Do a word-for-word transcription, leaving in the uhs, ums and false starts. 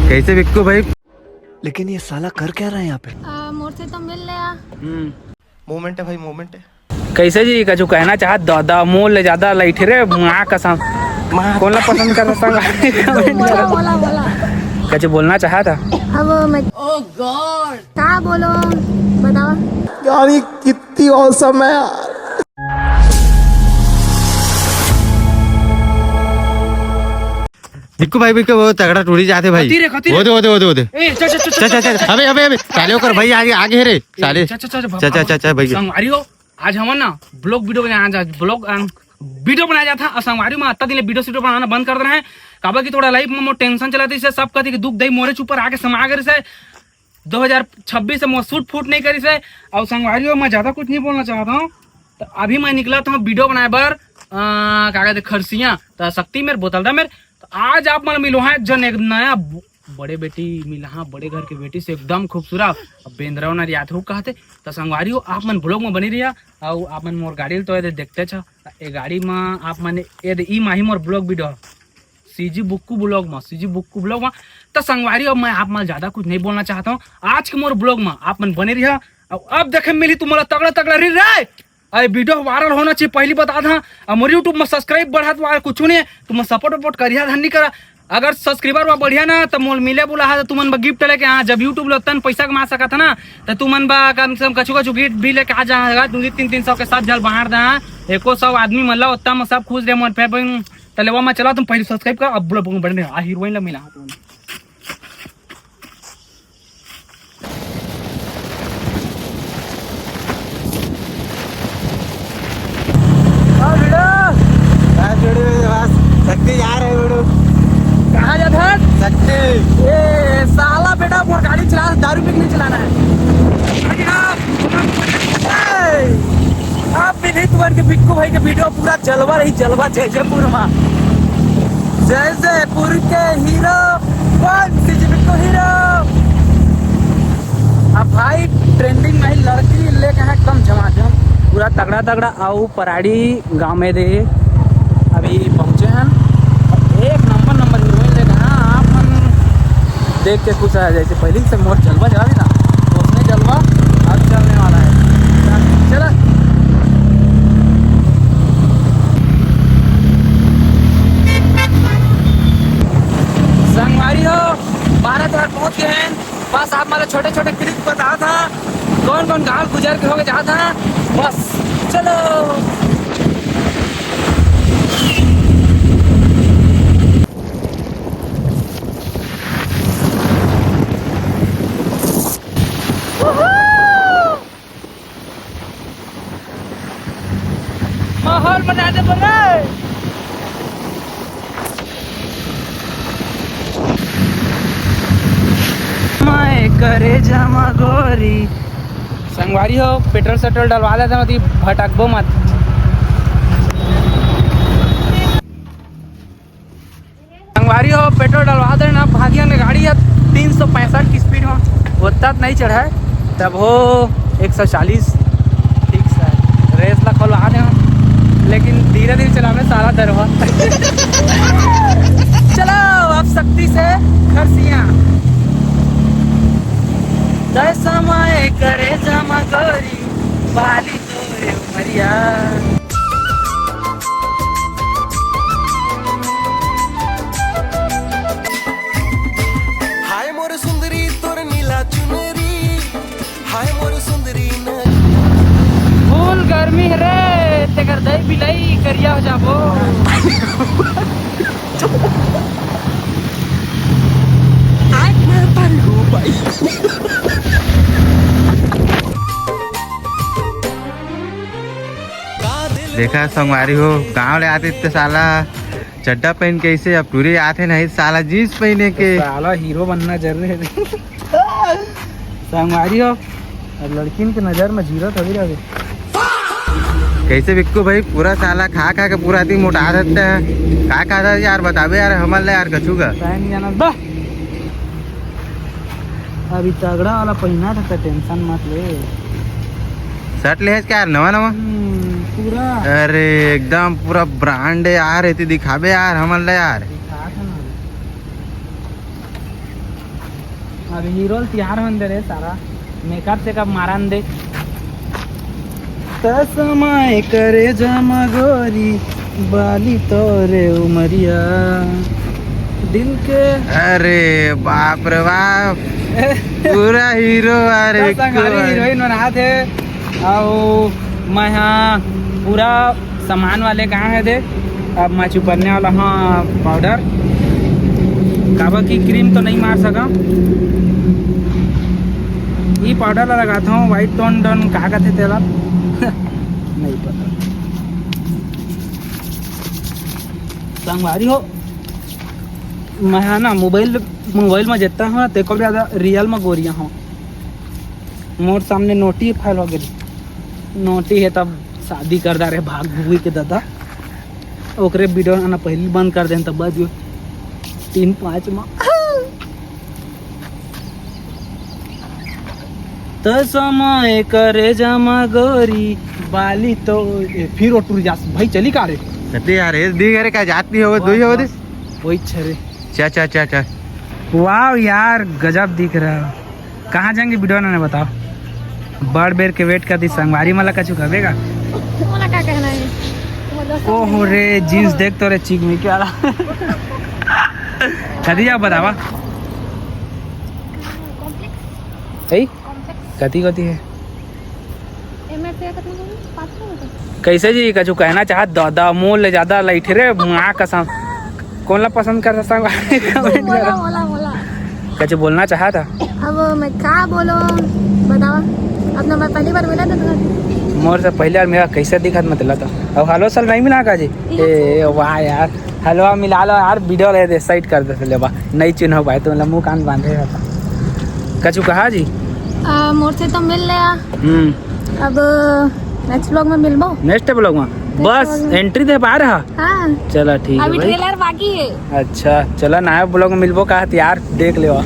कैसे बिक्कू भाई? लेकिन ये साला कर क्या रहा है यहाँ पे? आ, मोर से तो मिल ले आ। हम्म। मोमेंट है भाई, मोमेंट है। कैसे जी, कछु कहना चाहत? दादा मोर ले ज्यादा लइठे रे, माँ कसम। माँ। कौन ला पसंद कर संग? बोला, बोला, बोला। कछु बोलना चाहत? अब मैं, ओ गॉड, का बोलो, बतावा। यार, ये कितनी औसम है यार। बिक्कू भाई, बिक्कू, वो तगड़ा टूरी जाते भाई। कती रे, कती रे। वो दे, वो दे, वो दे, वो दे। ए, चल, चल, चल, चल, चल, चल, चल। अबे, अबे, अबे, साले ओकर भाई आगे, आगे है रे, ए, साले। चल, चल, चल, चल, चल, चल, चल, भाई। संगवारी हो, आज हमन ना vlog video बनाए, आज vlog, अम, video बनाए जात हा। अउ संगवारी में अतना दिन ले video video बनाना बंद कर देना है, काबर कि थोड़ा life में मोर tension चलत रहिस हे, सब कति के दुख दई मोरे ऊपर आके समा गे रहिस हे। दो हज़ार छब्बीस से मोर suit फूट नहीं करिस हे। अउ संगवारी हो, मैं ज्यादा कुछ नहीं बोलना चाहत हूँ, तो अभी मैं निकलत हूँ video बनाए बर, अ, का कहते, खरसिया, तो शक्ति मेर, बोतल दा मेर। तो आज आप मन मिलो हैं जन एक नया ब-, बड़े बेटी मिला, हाँ, बड़े घर के बेटी से एकदम खूबसूरत। अब बेंदरा नरियात हो कहते, तो संगवारी हो, आप मन vlog में बनी रहिया। अउ आप मन मोर गाड़ी ल तो एदे देखते छ, ए गाड़ी में आप मन एदे ई माही मोर vlog video, सीजी बुक्कू vlog में, सीजी बुक्कू vlog में। तो संगवारी हो, अब मैं आप मन ज्यादा कुछ नहीं बोलना चाहत हूँ। आज के मोर vlog में आप मन बने रहिया। अब, अब देखे मिली तुम्हारा तगड़ा तगड़ा reel रे। अरे video viral होना चाहिए, पहली बता था। अब मोर YouTube में subscribe बढ़ा, तुम्हारा कुछ नहीं है, तुम support वपोर्ट करिया धन नहीं करा। अगर subscriber वा बढ़िया ना, तो मोल मिले बुला हा, तो तुमन बा gift लेके आ। जब YouTube ले उतना पैसा कमा सकत है ना, तो तुमन बा कम से कम कछु कछु gift भी लेके आ जा। दू तीन तीन सौ के साथ जल बाहर दा, एको सौ आदमी मन ला उतना में सब खुश रहे, मन पे बन। तो लेवा मैं चला, तुम पहले subscribe कर, अब बुला बढ़ने आ heroine ला मिला तुम। हाँ, भिड़ो। हाँ, भिड़ो, बस शक्ति जा रहे, भिड़ो। कहाँ जात हन? शक्ति। ए, साला बेटा, मोर गाड़ी चला, दारू पी के नहीं चलाना है। अरे हाँ, ए, आप भी नहीं, तुम्हारे के बिक्कू भाई के video पूरा जलवा रही, जलवा जय जयपुर में। जय जयपुर के हीरो, कौन सी जी बिक्कू हीरो? अब भाई trending में ही लड़की लेके हैं एकदम झमाझम, पूरा तगड़ा तगड़ा। अउ पराड़ी गांव में दे अभी पहुंचे हैं, एक नंबर नंबर हीरोइन लेके हैं। आप मन देख के खुश आ जाए, जैसे पहले से मोर जलवा चला था, उसने जलवा अब चलने वाला है। चला संगवारी हो, बारह द्वार पहुंच गए हैं। बस आप मतलब छोटे छोटे clip बता था, कौन कौन गाल गुजर के होके जा था। बस चलो। माहौल बना दे बोले। मैं करे जामा गोरी। संगवारी हो, पेट्रोल सेट्रोल डलवा लेते हैं, भटकबो मत। संगवारी हो, पेट्रोल डलवा दे ना, भागिया गाड़ी है तीन सौ पैंसठ की स्पीड में, उतना तो नहीं चढ़ा है, तब हो एक सौ चालीस, ठीक से रेस ला खोलवा दे, लेकिन धीरे धीरे चलावे साला दरवा। चलो अब शक्ति से खरसिया। जय समय करे जमा गोरी, बाली तोरे उमरिया। हाय मोर सुंदरी तोर नीला चुनरी, हाय मोर सुंदरी न। फुल गर्मी रे, तेकर दई बिलाई करिया हो जाबो। आज मैं मर गो भाई। देखा संगवारी हो, गांव ले आते इतने साला चड्डा पहन के ऐसे, अब टूरी आते नहीं साला जींस पहने के। साला हीरो बनना जरूरी है। संगवारी हो, अब लड़किन के नजर में जीरो थोड़ी रहे। कैसे बिक्कू भाई, पूरा साला खा खा के पूरा दिन मोटा देते हैं। का खा था यार, बताबे यार, हमर ले यार कछू का। नहीं जाना बा। अभी तगड़ा वाला पहिना था, तो टेंशन मत ले। शर्ट ले है क्या यार, नवा नवा? हम्म, पूरा। अरे एकदम पूरा ब्रांड है यार, इतनी दिखाबे यार हमन ले यार। दिखा था ना। अब हीरो ल तियार होन दे रे सारा, मेकअप सेकअप मारन दे। तसमय करे जमा गोरी, बाली तोरे उमरिया, दिल के। अरे बाप रे बाप, पूरा हीरो आ रे, तो संगवारी हीरोइन बनात हे। अउ मैं हा पूरा सामान वाले कहाँ है दे। अब मैं चुपरने वाला हाँ पाउडर, काबर की क्रीम तो नहीं मार सका। ई पाउडर ला लगाता हूँ, व्हाइट टोन टोन का कहते तेला नहीं पता। संगवारी हो, मैं हा ना मोबाइल मोबाइल में जितना हूँ ना, तेको भी ज्यादा रियल में गोरिया हूँ। मोर सामने नोटी फाइल हो गई। नोटी है तब शादी कर दा रे भाग भुई के दादा। ओकरे वीडियो आना पहली बंद कर देन तब बाद जो तीन पाँच माह। तो समय करे जमा गोरी बाली तो ए, फिर ओ टूर जास भाई चली का रे? कते यार, ए, दी घरे का जात नहीं होवे, दो ही होवे दे। वही छरे। चा, चा, चा, चा। वाह यार, गजब दिख रहा है। कहाँ जाएंगे वीडियो ने बताओ। बड़ बेर के वेट कर दी संगवारी मला कछु कहबे का? मोला का कहना है? ओहो रे, जींस देख तो रे, चिक में क्या ला? कदी जाओ बतावा। कॉम्प्लेक्स। कदी कदी है? एमे से कितना बोले? पाँच सौ रुपये। कैसे जी, कछु कहना चाहत? दादा मोल ले ज्यादा लइठे रे, माँ कसम। कौन ला पसंद करता संग? Comment मोला, करो। मोला, मोला। कछु बोलना चाहत? अब मैं का बोलो, बतावा। अपना मैं पहली बार मिला था तुम्हें। मोर से पहली बार मेरा कैसे दिखत मतलब तो। अब हेलो सर नहीं मिला का जी? ए वाह यार, हेलो मिला लो यार, वीडियो ले दे, साइड कर दे ले बा। नहीं चिन्हो भाई, तुम मुंह कान बांधे रहता। कछु कहा जी? आ, मोर से तो मिल लिया। हम्म। अब नेक्स्ट व्लॉग में मिलबो। नेक्स्ट व्लॉग में? बस व्लॉग में। एंट्री दे पा रहा। हाँ। चला ठीक है अभी भाई। ट्रेलर बाकी है। अच्छा, चला नया व्लॉग में मिलबो का हथियार देख लेवा।